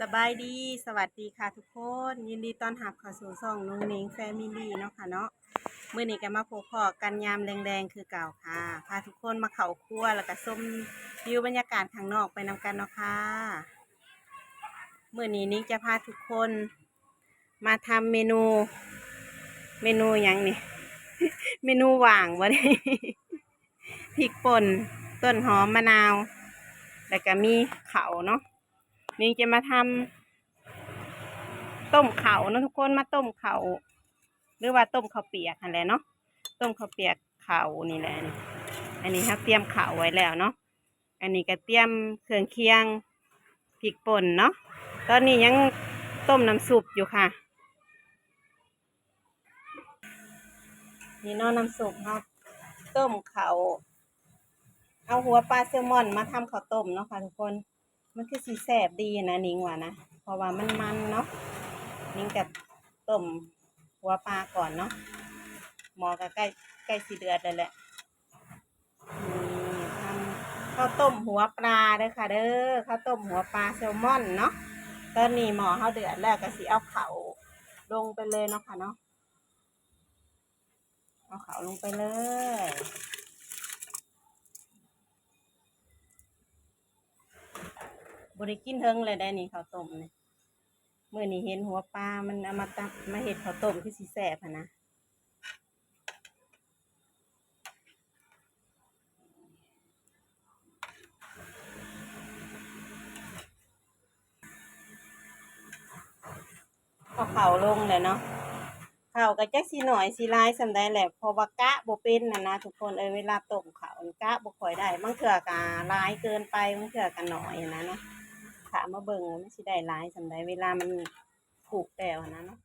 ສະບາຍດີ ສະຫວັດດີຄ່ະທຸກຄົນ ຍິນດີຕ້ອນຮັບເຂົ້າສູ່ຊ່ອງນຸ່ງນິງແຟມິລີເນາະຄ່ະເນາະ. ມື້ນີ້ກໍມາພົບພໍ້ກັນຍາມແລງໆຄືເກົ່າຄ່ະ ພາທຸກຄົນມາເຂົ້າຄົວ ແລ້ວກໍຊົມວິວບັນຍາກາດຂ້າງນອກໄປນຳກັນເນາະຄ່ະ. ມື້ນີ້ນິງຈະພາທຸກຄົນມາທຳເມນູ ເມນູຫຍັງນີ້ ເມນູຫວ່າງບໍ່ນີ້ ພິກປົ່ນ ຕົ້ນຫອມ ມະນາວ ແລ້ວກໍມີເຂົ້າເນາະ. ນິງຈະມາທຳຕົ້ມເຂົ້າເນາະທຸກຄົນ ມາຕົ້ມເຂົ້າ ຫຼືວ່າຕົ້ມເຂົ້າປຽກຫັ້ນແຫຼະເນາະ ຕົ້ມເຂົ້າປຽກເຂົ້ານີ້ແຫຼະ. ອັນນີ້ເຮົາຕຽມເຂົ້າໄວ້ແລ້ວເນາະ ອັນນີ້ກໍຕຽມເຄື່ອງຄຽງ ພິກປົ່ນເນາະ. ຕອນນີ້ຍັງຕົ້ມນ້ຳຊຸບຢູ່ຄ່ະ. ນີ້ເນາະ ນ້ຳຊຸບເຮົາ ຕົ້ມເຂົ້າ ເອົາຫົວປາແຊລມອນມາທຳເຂົ້າຕົ້ມເນາະຄ່ະທຸກຄົນ. ມັນຄືຊິແຊບດີນະ ນິງວ່ານະ ເພາະວ່າມັນມັນເນາະ. ນິງກໍຕົ້ມຫົວປາກ່ອນເນາະ ໝໍ້ກໍໃກ້ ໃກ້ຊິເດືອດແລ້ວແຫຼະ. ນີ້ ທຳເຂົ້າຕົ້ມຫົວປາເດີຄ່ະເດີ ເຂົ້າຕົ້ມຫົວປາແຊລມອນເນາະ. ຕອນນີ້ໝໍ້ເຮົາເດືອດແລ້ວ ກໍຊິເອົາເຂົ້າລົງໄປເລີຍເນາະຄ່ະເນາະ ເອົາເຂົ້າລົງໄປເລີຍ. ບໍ່ໄດ້ກິນເຖິງແລ້ວໄດ໋ນີ້ ເຂົ້າຕົ້ມນີ້ ມື້ນີ້ເຫັນຫົວປາ ມັນເອົາມາຕຳ ມາເຮັດເຂົ້າຕົ້ມ ຄືຊິແຊບຫັ້ນນະ. ເອົາເຂົ້າລົງແລ້ວເນາະ ເຂົ້າກໍຈັກຊິໜ້ອຍຊິຫຼາຍສ່ຳໃດແຫຼະ ເພາະວ່າກະບໍ່ເປັນຫັ້ນນະທຸກຄົນເອີຍ. ເວລາຕົ້ມເຂົ້ານີ້ກະບໍ່ຄ່ອຍໄດ້ ບາງເທື່ອກໍຫຼາຍເກີນໄປ ບາງເທື່ອກໍໜ້ອຍຫັ້ນນະເນາະ. ຖ້າມາເບິ່ງວ່າມັນຊິໄດ້ຫຼາຍສ່ຳໃດ ເວລາມັນຄຸກແລ້ວຫັ້ນນະເນາະ.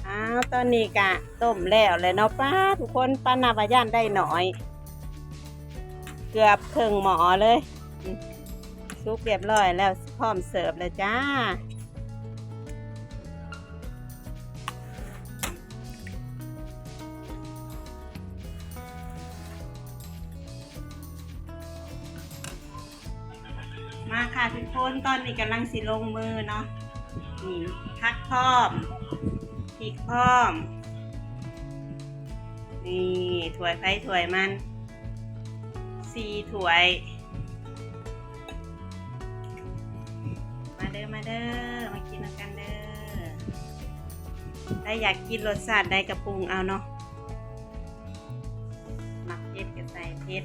ອ້າວ ຕອນນີ້ກະຕົ້ມແລ້ວແຫຼະເນາະ. ປ້າ ທຸກຄົນ ປ້ານັບວ່າຢ້ານໄດ້ໜ້ອຍ ເກືອບເຄິ່ງໝໍ້ເລີຍ. ອືມ ສຸກຮຽບຮ້ອຍແລ້ວ ພ້ອມເສີບແລ້ວຈ້າ. ມາຄ່ະທຸກຄົນ ຕອນນີ້ກຳລັງຊິລົງມືເນາະ. ນີ້ ຜັກພ້ອມ ພິກພ້ອມ. ນີ້ ຖ້ວຍໃຜຖ້ວຍມັນ ສີ່ຖ້ວຍ. ມາເດີ ມາເດີ ມາກິນນຳກັນເດີ. ໃຜຢາກກິນລົດຊາດໃດກໍປຸງເອົາເນາະ. ມັກເຜັດກໍໃສ່ເຜັດ.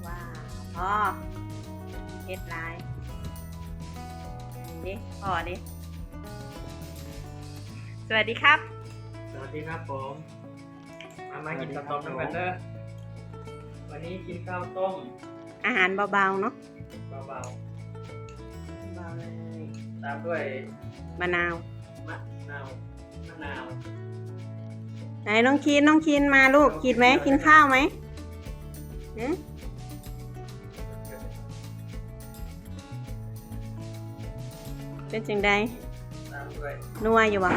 ວ້າວ ພໍ ເຜັດຫຼາຍ. ນີ້ເດ້ ພໍເດ້. ສະຫວັດດີຄັບ ສະຫວັດດີຄັບຜົມ. ມາ ມາກິນເຂົ້າຕົ້ມນຳກັນເດີ. ວັນນີ້ກິນເຂົ້າຕົ້ມ ອາຫານເບົາໆເນາະ ເບົາໆ ເບົາເລີຍ. ຕາມດ້ວຍ ມະນາວ ມະນາວ ມະນາວ. ໄປ ນ້ອງຄີນ ນ້ອງຄີນ ມາລູກ ກິນໄໝ? ກິນເຂົ້າໄໝ? ຫື? ເປັນຈັ່ງໃດ? ຕາມດ້ວຍ ນົວຢູ່ບໍ່?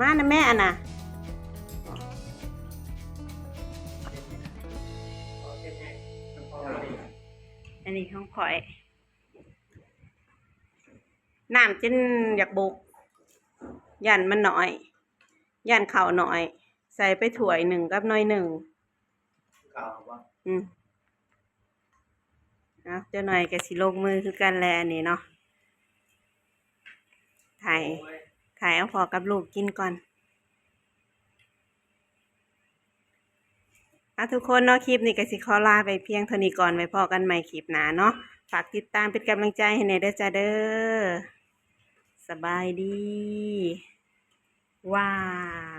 ມານຳແມ່ ອັນນ່າ. ອັນນີ້ຂອງຂ້ອຍ ນ້ຳຈົນຢາກບົກ ຢ້ານມັນໜ້ອຍ ຢ້ານເຂົ້າໜ້ອຍ ໃສ່ໄປຖ້ວຍໜຶ່ງກັບໜ້ອຍໜຶ່ງ. ເຂົ້າບໍ່? ອືມ. ເອົາ ຈັກໜ້ອຍກໍຊິລົງມືຄືກັນແຫຼະ ອັນນີ້ເນາະ. ຖ່າຍ ໂອ້ຍ ຖ່າຍເອົາພໍ່ກັບລູກກິນກ່ອນ. ອ່ະ ທຸກຄົນເນາະ ຄລິບນີ້ກໍຊິຂໍລາໄປພຽງເທົ່ານີ້ກ່ອນ ໄວ້ພໍ້ກັນໃໝ່ຄລິບໜ້າເນາະ. ຝາກຕິດຕາມເປັນກຳລັງໃຈໃຫ້ແດ່ເດີຈ້າເດີ. ສະບາຍດີ. ວ້າ.